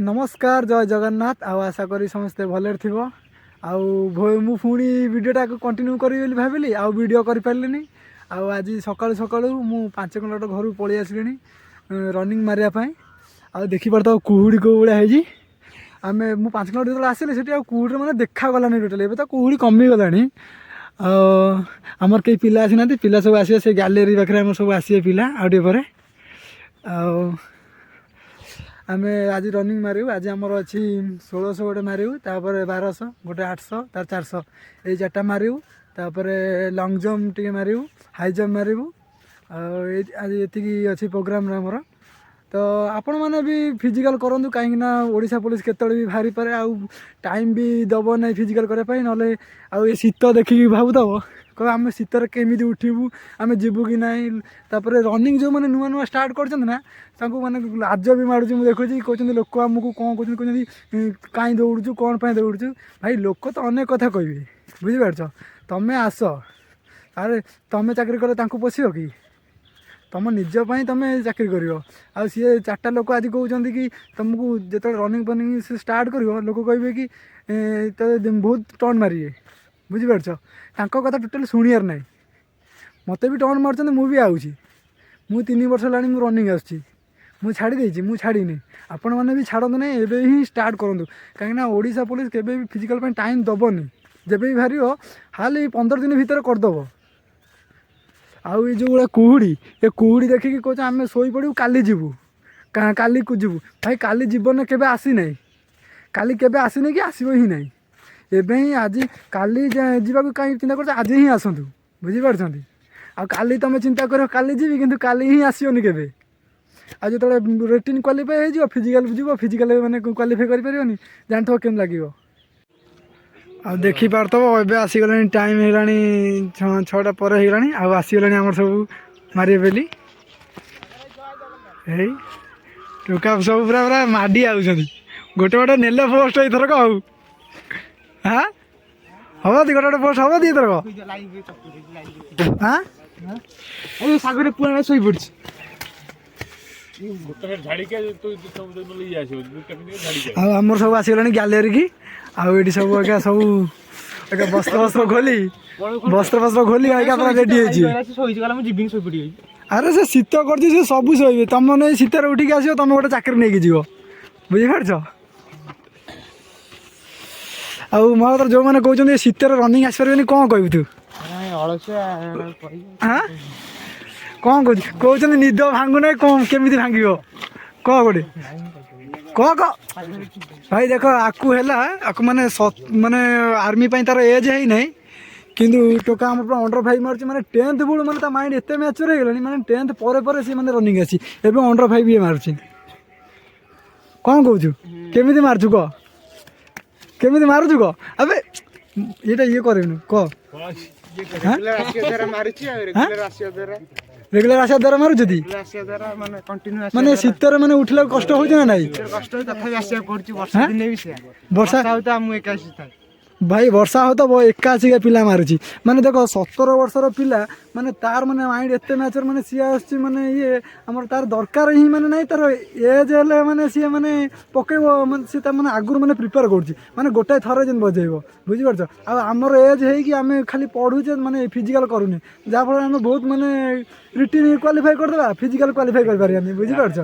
ନମସ୍କାର, ଜୟ ଜଗନ୍ନାଥ। ଆଉ ଆଶା କରି ସମସ୍ତେ ଭଲରେ ଥିବ। ଆଉ ମୁଁ ପୁଣି ଭିଡ଼ିଓଟାକୁ କଣ୍ଟିନ୍ୟୁ କରିବି ବୋଲି ଭାବିଲି, ଆଉ ଭିଡ଼ିଓ କରିପାରିଲିନି। ଆଉ ଆଜି ସକାଳୁ ସକାଳୁ ମୁଁ 5 କିଲୋମିଟର ଘରୁ ପଳେଇ ଆସିଲିଣି ରନିଂ ମାରିବା ପାଇଁ। ଆଉ ଦେଖିପାରୁଥିବ କୁହୁଡ଼ି କେଉଁ ଭଳିଆ ହେଇଛି। ମୁଁ 5 କିଲୋମିଟର ଯେତେବେଳେ ଆସିଲି, ସେଠି ଆଉ କୁହୁଡ଼ିରେ ମାନେ ଦେଖାଗଲାନି ଟୋଟାଲି। ଏବେ ତ କୁହୁଡ଼ି କମିଗଲାଣି। ଆଉ ଆମର କେହି ପିଲା ଆସିନାହାନ୍ତି। ପିଲା ସବୁ ଆସିବେ ସେ ଗ୍ୟାଲେରୀ ପାଖରେ। ଆମର ସବୁ ଆସିବେ ପିଲା ଆଉ ଟିକେ ପରେ। ଆଉ ଆମେ ଆଜି ରନିଂ ମାରିବୁ। ଆଜି ଆମର ଅଛି 1600 ଗୋଟେ ମାରିବୁ, ତାପରେ 1200 ଗୋଟେ, 800, ତାର 400, ଏଇ ଚାରିଟା ମାରିବୁ। ତାପରେ ଲଙ୍ଗ୍ ଜମ୍ପ ଟିକେ ମାରିବୁ, ହାଇ ଜମ୍ପ ମାରିବୁ। ଆଉ ଏଇ ଆଜି ଏତିକି ଅଛି ପ୍ରୋଗ୍ରାମରେ ଆମର। ତ ଆପଣମାନେ ବି ଫିଜିକାଲ୍ କରନ୍ତୁ, କାହିଁକିନା ଓଡ଼ିଶା ପୋଲିସ କେତେବେଳେ ବି ବାହାରିପାରେ ଆଉ ଟାଇମ୍ ବି ଦେବ ନାହିଁ ଫିଜିକାଲ୍ କରିବା ପାଇଁ। ନହେଲେ ଆଉ ଏ ଶୀତ ଦେଖିକି ଭାବୁଥିବ, କହିବ ଆମେ ଶୀତରେ କେମିତି ଉଠିବୁ, ଆମେ ଯିବୁ କି ନାହିଁ। ତାପରେ ରନିଂ ଯେଉଁମାନେ ନୂଆ ନୂଆ ଷ୍ଟାର୍ଟ କରିଛନ୍ତି ନା, ତାଙ୍କୁ ମାନେ ଲାଜ ବି ମାଡ଼ୁଛି। ମୁଁ ଦେଖୁଛି, କହୁଛନ୍ତି ଲୋକ ଆମକୁ କ'ଣ କହୁଛନ୍ତି, କହୁଛନ୍ତି, କାହିଁ ଦୌଡ଼ୁଛୁ, କ'ଣ ପାଇଁ ଦୌଡ଼ୁଛୁ? ଭାଇ, ଲୋକ ତ ଅନେକ କଥା କହିବେ, ବୁଝିପାରୁଛ? ତମେ ଆସ। ଆରେ ତମେ ଚାକିରି କଲେ ତାଙ୍କୁ ପୋଷିବ କି? ତମ ନିଜ ପାଇଁ ତମେ ଚାକିରି କରିବ। ଆଉ ସିଏ ଚାରିଟା ଲୋକ ଆଜି କହୁଛନ୍ତି କି ତମକୁ ଯେତେବେଳେ ରନିଂ ଫନିଂ ସେ ଷ୍ଟାର୍ଟ କରିବ, ଲୋକ କହିବେ କି ତ ବହୁତ ଟଣ୍ଟ ମାରିବେ, ବୁଝିପାରୁଛ? ତାଙ୍କ କଥା ଟୋଟାଲି ଶୁଣିବାର ନାହିଁ। ମୋତେ ବି ଟଣ୍ଟ ମାରୁଛନ୍ତି, ମୁଁ ବି ଆଉଛି। ମୁଁ 3 ବର୍ଷ ହେଲାଣି ମୁଁ ରନିଂ ଆସୁଛି। ମୁଁ ଛାଡ଼ି ଦେଇଛି? ମୁଁ ଛାଡ଼ିନି। ଆପଣମାନେ ବି ଛାଡ଼ନ୍ତୁ ନାହିଁ, ଏବେ ହିଁ ଷ୍ଟାର୍ଟ କରନ୍ତୁ, କାହିଁକିନା ଓଡ଼ିଶା ପୋଲିସ କେବେ ବି ଫିଜିକାଲ୍ ପାଇଁ ଟାଇମ୍ ଦେବନି। ଯେବେ ବି ବାହାରିବ, ହାଲି 15 ଦିନ ଭିତରେ କରିଦେବ। ଆଉ ଏ ଯେଉଁ ଗୁଡ଼ା କୁହୁଡ଼ି, ଏ କୁହୁଡ଼ି ଦେଖିକି କହୁଛ ଆମେ ଶୋଇପଡ଼ିବୁ, କାଲି ଯିବୁ, କାଲିକୁ ଯିବୁ। ଭାଇ, କାଲି ଜୀବନରେ କେବେ ଆସିନାହିଁ, କାଲି କେବେ ଆସିନି କି ଆସିବ ହିଁ ନାହିଁ। ଏବେ ହିଁ ଆଜି କାଲି ଯିବାକୁ କାହିଁ ଚିନ୍ତା କରୁଛ? ଆଜି ହିଁ ଆସନ୍ତୁ, ବୁଝିପାରୁଛନ୍ତି? ଆଉ କାଲି ତୁମେ ଚିନ୍ତା କରିବ କାଲି ଯିବି, କିନ୍ତୁ କାଲି ହିଁ ଆସିବନି କେବେ। ଆଉ ଯେତେବେଳେ ରିଟିନ୍ କ୍ୱାଲିଫାଏ ହେଇଯିବ, ଫିଜିକାଲ୍ ଯିବ, ଫିଜିକାଲ୍ ମାନେ କ୍ୱାଲିଫାଏ କରିପାରିବନି, ଜାଣିଥିବ କେମିତି ଲାଗିବ। ଆଉ ଦେଖିପାରୁଥିବ, ଏବେ ଆସିଗଲାଣି, ଟାଇମ୍ ହେଇଗଲାଣି 6ଟା ପରେ ହେଇଗଲାଣି। ଆଉ ଆସିଗଲାଣି ଆମର ସବୁ ମାରିବେ ବୋଲି। ଏଇ ଟୋକା ସବୁ ପୁରା ପୁରା ମାଡ଼ି ଆଉଛନ୍ତି। ଗୋଟେ ଗୋଟେ ନେଲେ ପୋଷ୍ଟ ଏଇଥରକ। ଆଉ ହାଁ ହବ ଦି ଗୋଟେ ଗୋଟେ ପୋଷ୍ଟ ହବ ଦି ଏଥରକ। ହାଁ। ଏଇ ସାଗରରେ ପୁରା ଶୋଇ ପଡିଛି। ଗୋଟେ ଝାଡ଼ିକା ତୁ ସବୁ ଇଏ ଆସିବ କେମିତି ଝାଡ଼ିକା। ଆଉ ଆମର ସବୁ ଆସିଗଲାଣି ଗ୍ୟାଲେରୀ କି। ଆଉ ଏଇଠି ସବୁ ଆଜ୍ଞା ସବୁ ଆଜ୍ଞା ବସ୍ତ୍ର ଫସ୍ତ୍ର ଖୋଲି ଆଜ୍ଞା ପୁରା ରେଡ଼ି ହେଇଛି। ଶୋଇଛି, ଗଲା ମୁଁ ଯିବିନି, ଶୋଇ ପଡିବି। ଆରେ ସେ ଶୀତ କରୁଛି, ସେ ସବୁ ଶୋଇବେ। ତମ ନେଇ ଶୀତରେ ଉଠିକି ଆସିବ, ତମେ ଗୋଟେ ଚାକିରି ନେଇକି ଯିବ, ବୁଝିପାରୁଛ? ଆଉ ମହାପାତ୍ର, ଯେଉଁମାନେ କହୁଛନ୍ତି ଏ ଶୀତରେ ରନିଂ ଆସିପାରିବେନି, କ'ଣ କହିବୁ ତୁ? ଅଳସୁଆ। ହାଁ, କ'ଣ କହୁଛୁ? କହୁଛନ୍ତି ନିଦ ଭାଙ୍ଗୁନାହିଁ, କ'ଣ କେମିତି ଭାଙ୍ଗିବ? କହ ଗୋଟେ, କହ କହ। ଭାଇ ଦେଖ, ଆକୁ ହେଲା ଆକୁ ମାନେ ମାନେ ଆର୍ମି ପାଇଁ ତାର ଏଜ୍ ହେଇନାହିଁ, କିନ୍ତୁ ଟୋକା ଆମର ପୁରା ଅଣ୍ଡର 5 ମାରୁଛି। ମାନେ 10th ବେଳୁ ମାନେ ତା ମାଇଣ୍ଡ ଏତେ ମ୍ୟାଚୁର ହେଇଗଲାଣି, ମାନେ 10th ପରେ ପରେ ସିଏ ମାନେ ରନିଂ ଅଛି, ଏବେ ଅଣ୍ଡର 5 ଇଏ ମାରୁଛି। କ'ଣ କହୁଛୁ? କେମିତି ମାରୁଛୁ କହ, କେମିତି ମାରୁଛୁ କହ। ଆବେ ଏଇଟା ଇଏ କରିବୁନି, କହ। ରେଗୁଲାର ଆସିବା ଦ୍ୱାରା ମାରୁଛି। ଆଉ ରେଗୁଲାର ଆସିବା ଦ୍ୱାରା। ରେଗୁଲାର ଆସିବା ଦ୍ୱାରା ମାରୁଛନ୍ତି। ରେଗୁଲାର ଆସିବା ଦ୍ୱାରା ମାନେ କଣ୍ଟିନ୍ୟୁ। ମାନେ ଶୀତରେ ମାନେ ଉଠିଲାକୁ କଷ୍ଟ ହେଉଛି ନା ନାହିଁ? କଷ୍ଟ ହଉଛି, ତଥାପି ଆସିବାକୁ ପଡୁଛି। ବର୍ଷା ଦିନେ ବି ସେୟା। ବର୍ଷା ବର୍ଷା ହଉ ତ ମୁଁ ଏକା ଆସିଥାଏ। ଭାଇ, ବର୍ଷା ହଉ ତ ଏକାଅଶୀକା ପିଲା ମାରୁଛି। ମାନେ ଦେଖ, 17 ବର୍ଷର ପିଲା, ମାନେ ତାର ମାନେ ମାଇଣ୍ଡ ଏତେ ମ୍ୟାଚୁର, ମାନେ ସିଏ ଆସୁଛି, ମାନେ ଇଏ ଆମର ତାର ଦରକାର ହିଁ ମାନେ ନାହିଁ। ତାର ଏଜ୍ ହେଲେ ମାନେ ସିଏ ମାନେ ପକେଇବ, ମାନେ ସିଏ ତା ମାନେ ଆଗରୁ ମାନେ ପ୍ରିପେୟାର କରୁଛି, ମାନେ ଗୋଟାଏ ଥରେ ଯେମିତି ବଜେଇବ, ବୁଝିପାରୁଛ? ଆଉ ଆମର ଏଜ୍ ହେଇକି ଆମେ ଖାଲି ପଢ଼ୁଛେ, ମାନେ ଫିଜିକାଲ୍ କରୁନି, ଯାହାଫଳରେ ଆମେ ବହୁତ ମାନେ ରିଟିନ୍ କ୍ୱାଲିଫାଏ କରିଦେବା, ଫିଜିକାଲ୍ କ୍ୱାଲିଫାଏ କରିପାରିବାନି, ବୁଝିପାରୁଛ?